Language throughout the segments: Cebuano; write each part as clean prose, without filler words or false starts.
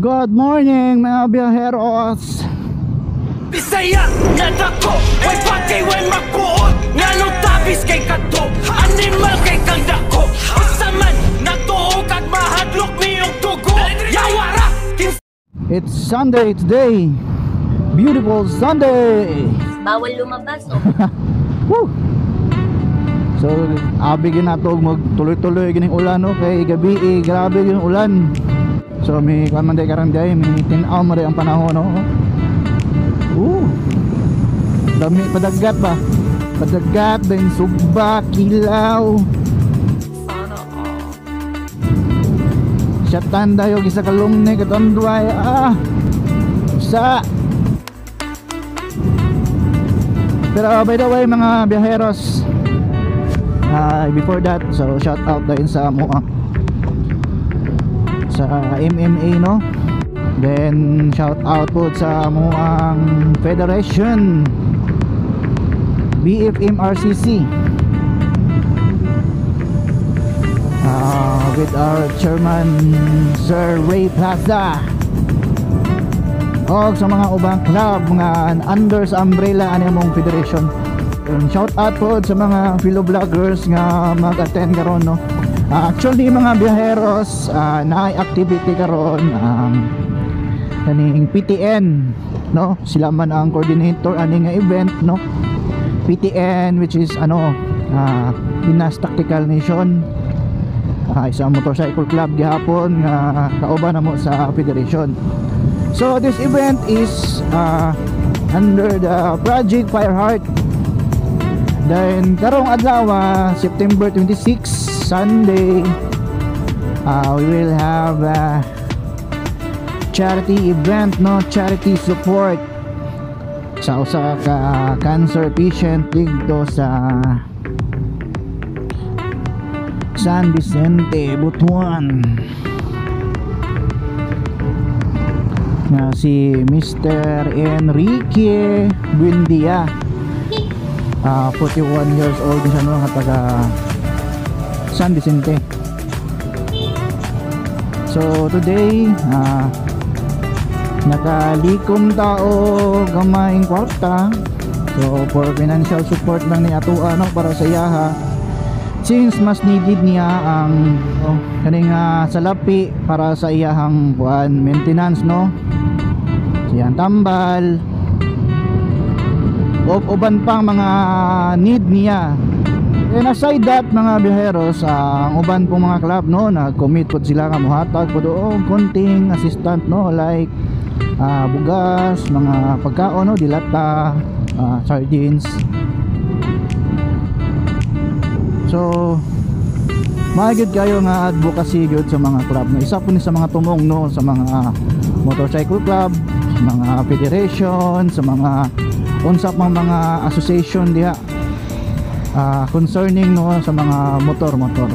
Good morning, mga biyaheros. Bisaya nga dako, way bagay, way magbuot. Nganong tabis kay kadto, animal kay kang dako. Unsa man natuo kag mahadlok niyong dugo. Yawara. It's Sunday today. Beautiful Sunday. Bawal lumabas, oh. Woo! So, abi gyud nato magtuloy-tuloy gining ulan, no, kay gabi eh, grabe yung ulan. So may kuan man day karon day, may tin-aw man day ang panahon, no. Woo! Dami padagat ba? Padagat then sugba, kilaw. Sana all. Syatan dayo isa ka long neck at andway ah. Sa. Pero by the way, mga biyaheros, before that, so shout out din sa mo sa MMA, no. Then shout out po sa ang Federation BFMRCC, with our chairman Sir Ray Plaza, og sa mga ubang club mga under sa umbrella ani among federation. Shout out po sa mga fellow vloggers nga mag-attend karon, no. Actually mga biyaheros, naay activity karon ang kaning PTN, no. Sila man ang coordinator ani nga event, no. PTN, which is ano, Pinas Tactical Nation, isang motorcycle club gihapon nga kauban na mo sa federation. So this event is under the Project Fireheart. Then karong adlaw, September 26, Sunday, we will have a charity event, no, charity support sa usa ka cancer patient didto sa San Vicente, Butuan, na si Mr. Enrique Buendia, 41 years old siya, no, nga taga San Vicente. So today, nakalikom tao gamayng kwarta, so for financial support lang ni atoa, no, para sa iyaha, since mas needed niya ang kaning salapi para sa iyahang kuan maintenance, no, siyang tambal o uban pang mga need niya. And aside that, mga biyaheros, ang uban pong mga club, no, nag-commit pod sila nga mohatag pod og konting assistant, no, like bugas, mga pagkaon, no, dilata, sardines. So maagid kayo nga advocacy gyud sa mga club, no. Isa po ni sa mga tumong, no, sa mga motorcycle club, sa mga federation, sa mga unsa pang mga association diha concerning, no, sa mga motor-motor.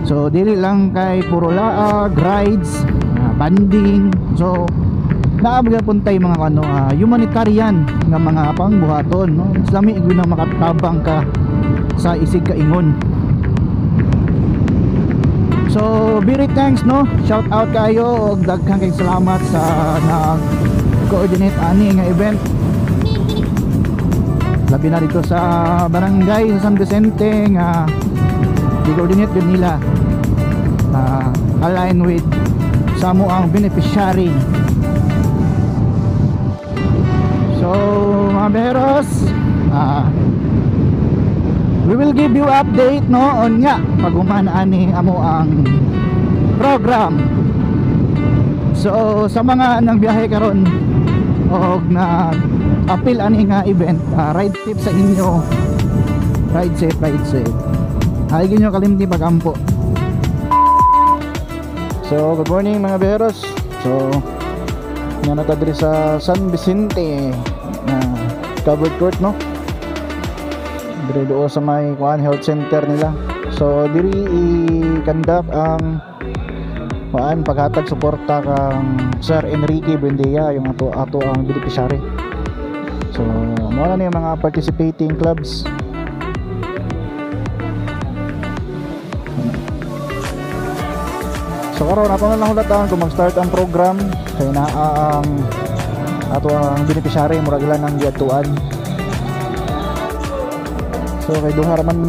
So dili lang kay puro laag, rides, banding. So naa gyapon tay mga ano, humanitarian nga mga pangbuhaton, no. Mas lami gyud na makatabang ka sa isig kaingon. So very thanks, no, shout out kayo og daghan kay salamat sa nag coordinate ani nga event, labi na dito sa barangay sa San Vicente nga i-coordinate din nila, align with sa mo ang beneficiary. So mga biyaheros, we will give you update, no, on nga pag human ani amo ang program. So sa mga nang biyahe karon og na appeal ani nga event, ride safe sa inyo, ride safe, ride safe. Ay ginyo kalimti pagampo. So good morning, mga biyaheros. So nga na diri sa San Vicente na covered court, no, diri doon sa may kuan health center nila. So diri i-conduct ang kuan paghatag suporta kang Sir Enrique Buendia, yung ato ato ang beneficiary. So mao na ni yung mga participating clubs. So So karon ato na lang hulatan kung mag-start ang program kay naa ang ato ang beneficiary, murag ilan ang giadtuan. So kay duha ra man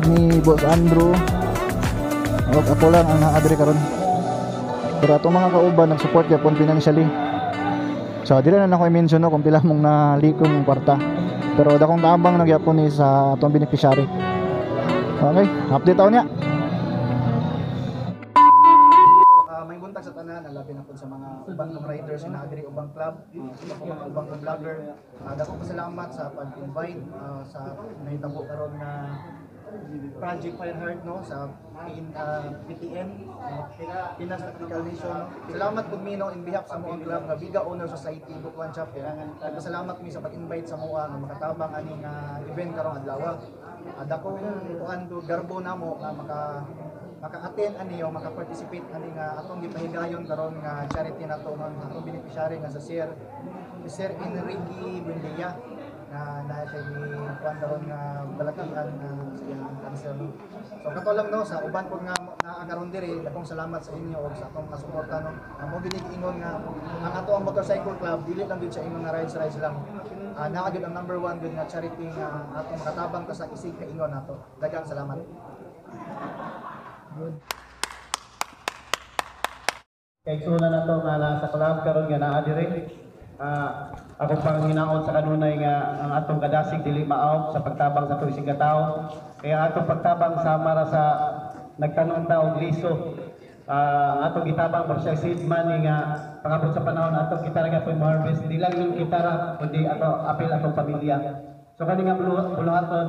ni Boss Andrew og ako lang ang naa diri karon. Pero atong mga kauban nag-support gyapon financially. So dili na nako i-mention, no, kung pila mong nalikom kwarta. Pero dakong tabang na gyapon ni sa atong beneficiary. Okay, update ako niya. May buntag sa tanan, labi na pud sa mga ubang kong riders na diri, ubang club, sa mga ubang kong vlogger. Dako pasalamat sa pag-invite sa nahitabo karon na Project Fireheart, no, sa PTN, Pinas Tactical Nation, no. Salamat pud mi, no, in behalf sa among club nga Biga Owner Society Butuan Chapter. Nagpasalamat mi sa pag-invite sa moa nga makatabang ani nga event karong adlaw. Dakong kuan do garbo namo nga maka-attend ani o maka-participate ani nga atong gipahigayon karon nga charity nato nga atong beneficiary nga sa Sir Enrique Buendia na na siya ni kuan karon nga balatian nga sa iyang cancer, no. So kato lang, no, sa uban pud nga naa karon diri, dakong salamat sa inyo ug sa atong mga suporta, no. Amo gini giingon nga ang ato ang motorcycle club dili lang gyud sa ingon nga rides rides lang. Naa gyud ang number one gyud nga charity nga atong makatabang ta sa isig kaingon nato. Daghang salamat. Kay suna na to nga nasa club karon nga naa diri. Akong panginaon sa kanunay nga ang atong kadasig dili maawp sa pagtabang sa tuig ka tawo. Kaya atong pagtabang sama ra sa nagtanom ta og liso. Ang atong gitabang mo siya seed money nga pangabot sa panahon atong kita ra gyapon harvest, di lang yung kita ra kundi ato apil atong pamilya. So kani nga buluhaton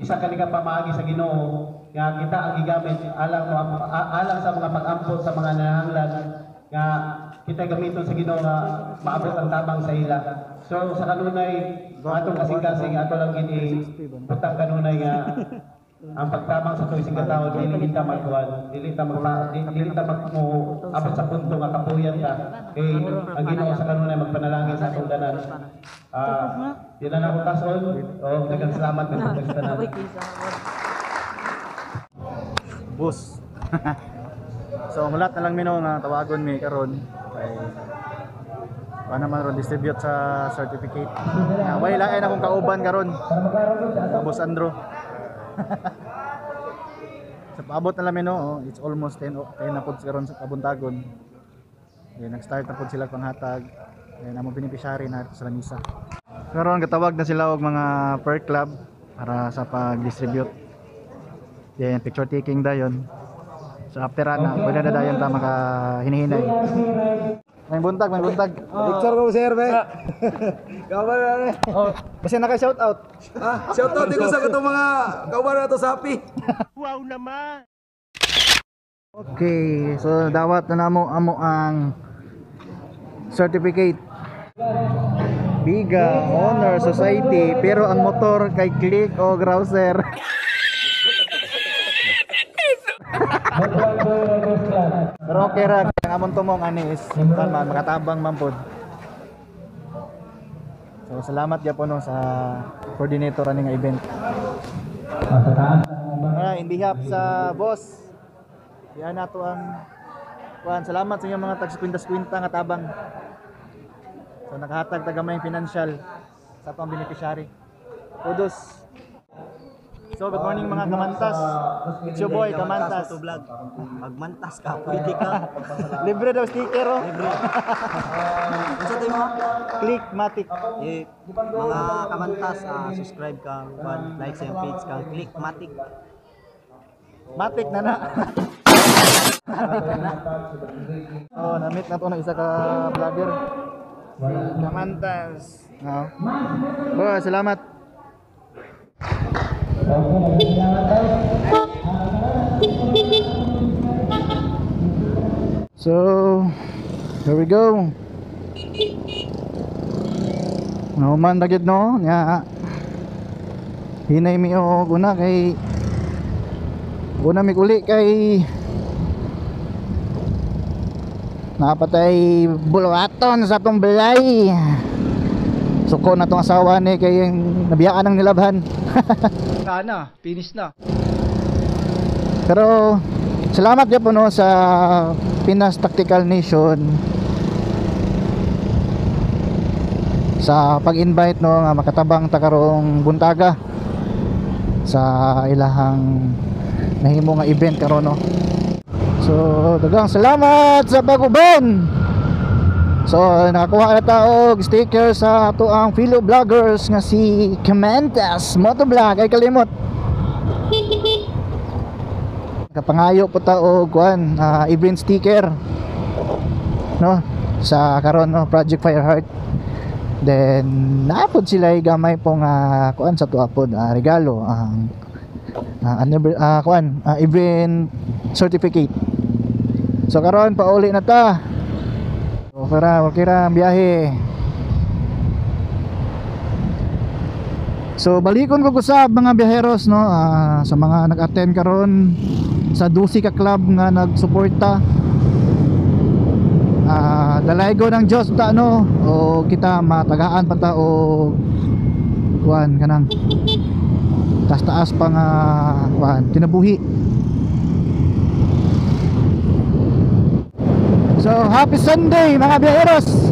isa kani ka pamaagi sa Ginoo nga kita ang gigamit alang mo alang sa mga pag-ampot sa mga nanahanglan nga kita gamiton sa Ginoo nga maabot ang tabang sa ila. So sa kanunay atong kasing-kasing ato lang gini butang kanunay nga ang pagtabang sa tuig ka tawo dili kita magkuan, dili ta magpa dili ta magmo abot sa punto nga kapuyan ta kay ang Ginoo sa kanunay magpanalangin sa atong tanan. Di na nako tason. Oh, daghang salamat sa tanan. Bus. So mulat na lang mi, no, nga tawagon mi karon kay paano man ron distribute sa certificate. Way lain akong kauban karon. Boss Andrew. Sa paabot na lang mi, no, oh, it's almost 10 10 na pud karon sa kabuntagon. Then nag-start na pud sila panghatag. Then among beneficiary na sa lamisa. Karon katawag na sila og mga per club para sa pag-distribute. Then picture taking dayon. So after ana, pwede na dayon ta maka hinihinay. May buntag, may buntag. Picture ko, sir, be. Kauban na rin. Oh, kasi naka shout out. Ah, shout out ko sa katong mga kauban na to sa Happy. Okay, so dawat na namo amo ang certificate. Biga Honor Society, pero ang motor kay Click o Grouser. Pero okay ra kay ang among tumong ani is man makatabang man pod. So salamat gyapon, no, sa coordinator ani nga event. Alright, in behalf sa boss, yan nato ang kuan, salamat sa inyong mga tag 50-50 nga tabang. So nakahatag ta gamay financial sa atong beneficiary. Kudos. So good morning mga kamantas. It's your boy Kamantas. Vlog. Magmantas ka, pwede ka. Libre daw sticker, oh. Libre. Unsa to mo? Click Matic. Eh, mga kamantas, subscribe kang kuan, like sa iyang page kang Click Matic. Matic na na. Oh, na-meet na to na isa ka vlogger. Si Kamantas. Oh. Bo, salamat. So, here we go. No man dagit, no, nya. Hinay mi og una kay una mi uli kay napatay buluhaton sa atong balay. Suko na tong asawa ni kay nabiyaan ang nilabhan. Sana, finish na. Pero Salamat gyapon, no, sa Pinas Tactical Nation sa pag-invite, no, nga makatabang ta karong buntaga sa ilahang nahimo nga event karon, no. So daghang salamat sa pag-uban. So nakakuha na ta og sticker sa ato ang fellow vloggers nga si Kementas Motovlog. Ay, kalimot. Kapangayo po ta og kuan, event sticker, no, sa karon, no, Project Fireheart. Then naapod sila gamay po nga kuan sa tuwa pod, regalo ang kuan, event certificate. So karon pauli na ta. Okay ra ang biyahe. So balikon ko usab, mga biyaheros, no, sa mga nag-attend karon sa 12 ka club nga nagsuporta. Dalaygo ng Dios ta, no, o kita matagaan pa ta o kuan kanang taas-taas pa nga kuan kinabuhi. So happy Sunday, mga biyaheros.